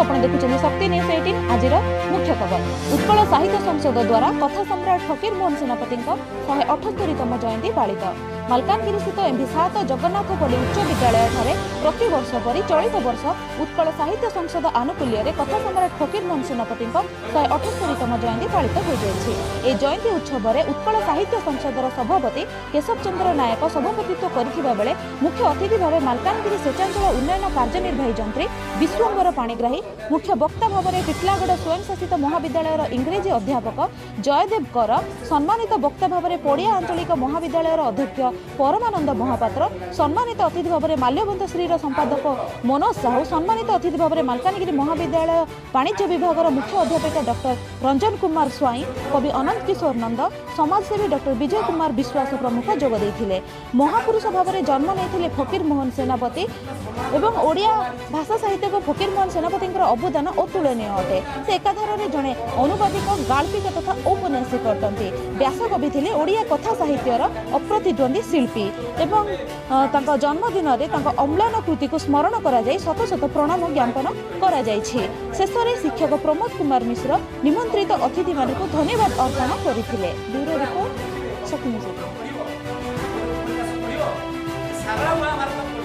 ଆପଣ ଦେଖୁଛନ୍ତି ଶକ୍ତି ନ୍ୟୁଜ୍ 18। ଆଜିର ମୁଖ୍ୟ ଖବର, ଉତ୍କଳ ସାହିତ୍ୟ ସଂସଦ ଦ୍ୱାରା କଥା ସମ୍ରାଟ ଫକୀର ମୋହନ ସେନାପତିଙ୍କ 178ତମ ଜୟନ୍ତୀ ପାଳିତ। ମାଲକାନଗିରିସ୍ଥିତ ଏମ୍ଭି 7 ଜଗନ୍ନାଥପଲ୍ଲୀ ଉଚ୍ଚ ବିଦ୍ୟାଳୟଠାରେ ପ୍ରତିବର୍ଷ ପରି ଚଳିତ ବର୍ଷ ଉତ୍କଳ ସାହିତ୍ୟ ସଂସଦ ଆନୁକୂଲ୍ୟରେ କଥା ସମ୍ରାଟ ଫକୀର ମୋହନ ସେନାପତିଙ୍କ 178ତମ ଜୟନ୍ତୀ ପାଳିତ ହୋଇଯାଇଛି। ଏହି ଜୟନ୍ତୀ ଉତ୍ସବରେ ଉତ୍କଳ ସାହିତ୍ୟ ସଂସଦର ସଭାପତି କେଶବ ଚନ୍ଦ୍ର ନାୟକ ସଭାପତିତ୍ୱ କରିଥିବା ବେଳେ ମୁଖ୍ୟ ଅତିଥି ଭାବେ ମାଲକାନଗିରି ସେଚାଞ୍ଚଳ ଉନ୍ନୟନ କାର୍ଯ୍ୟନିର୍ବାହୀ ଯନ୍ତ୍ରୀ ବିଶ୍ୱମ୍ବର ପାଣିଗ୍ରାହୀ, ମୁଖ୍ୟ ବକ୍ତା ଭାବରେ ଟିଟଲାଗଡ଼ ସ୍ୱୟଂଶାସିତ ମହାବିଦ୍ୟାଳୟର ଇଂରେଜୀ ଅଧ୍ୟାପକ ଜୟଦେବ କର, ସମ୍ମାନିତ ବକ୍ତା ଭାବରେ ପଡ଼ିଆ ଆଞ୍ଚଳିକ ମହାବିଦ୍ୟାଳୟର ଅଧ୍ୟକ୍ଷ ପରମାନନ୍ଦ ମହାପାତ୍ର, ସମ୍ମାନିତ ଅତିଥି ଭାବରେ ମାଲ୍ୟବନ୍ତ ଶ୍ରୀର ସମ୍ପାଦକ ମନୋଜ ସାହୁ, ସମ୍ମାନିତ ଅତିଥି ଭାବରେ ମାଲକାନଗିରି ମହାବିଦ୍ୟାଳୟ ବାଣିଜ୍ୟ ବିଭାଗର ମୁଖ୍ୟ ଅଧ୍ୟାପିକା ଡକ୍ଟର ରଞ୍ଜନ କୁମାର ସ୍ୱାଇଁ, କବି ଅନନ୍ତ କିଶୋର ନନ୍ଦ, ସମାଜସେବୀ ଡକ୍ଟର ବିଜୟ କୁମାର ବିଶ୍ୱାସ ପ୍ରମୁଖ ଯୋଗ ଦେଇଥିଲେ। ମହାପୁରୁଷ ଭାବରେ ଜନ୍ମ ନେଇଥିଲେ ଫକୀର ମୋହନ ସେନାପତି ଏବଂ ଓଡ଼ିଆ ଭାଷା ସାହିତ୍ୟକୁ ଫକୀର ମୋହନ ସେନାପତିଙ୍କର ଅବଦାନ ଅତୁଳନୀୟ ଅଟେ। ସେ ଏକାଧାରରେ ଜଣେ ଅନୁବାଦିକ, ଗାଳ୍ପିକ ତଥା ଔପନ୍ୟାସିକ ଅଟନ୍ତି। ବ୍ୟାସକବି ଥିଲେ ଓଡ଼ିଆ କଥା ସାହିତ୍ୟର ଅପ୍ରତିଦ୍ୱନ୍ଦ୍ୱୀ ଶିଳ୍ପୀ ଏବଂ ତାଙ୍କ ଜନ୍ମଦିନରେ ତାଙ୍କ ଅମ୍ଳାନ କୃତିକୁ ସ୍ମରଣ କରାଯାଇ ଶତ ଶତ ପ୍ରଣାମ ଜ୍ଞାପନ କରାଯାଇଛି। ଶେଷରେ ଶିକ୍ଷକ ପ୍ରମୋଦ କୁମାର ମିଶ୍ର ନିମନ୍ତ୍ରିତ ଅତିଥିମାନଙ୍କୁ ଧନ୍ୟବାଦ ଅର୍ପଣ କରିଥିଲେ। ବ୍ୟୁରୋ ରିପୋର୍ଟ, ଶକ୍ତି ନ୍ୟୁଜ୍ 18। ସାରଳା ମହାଭାରତ।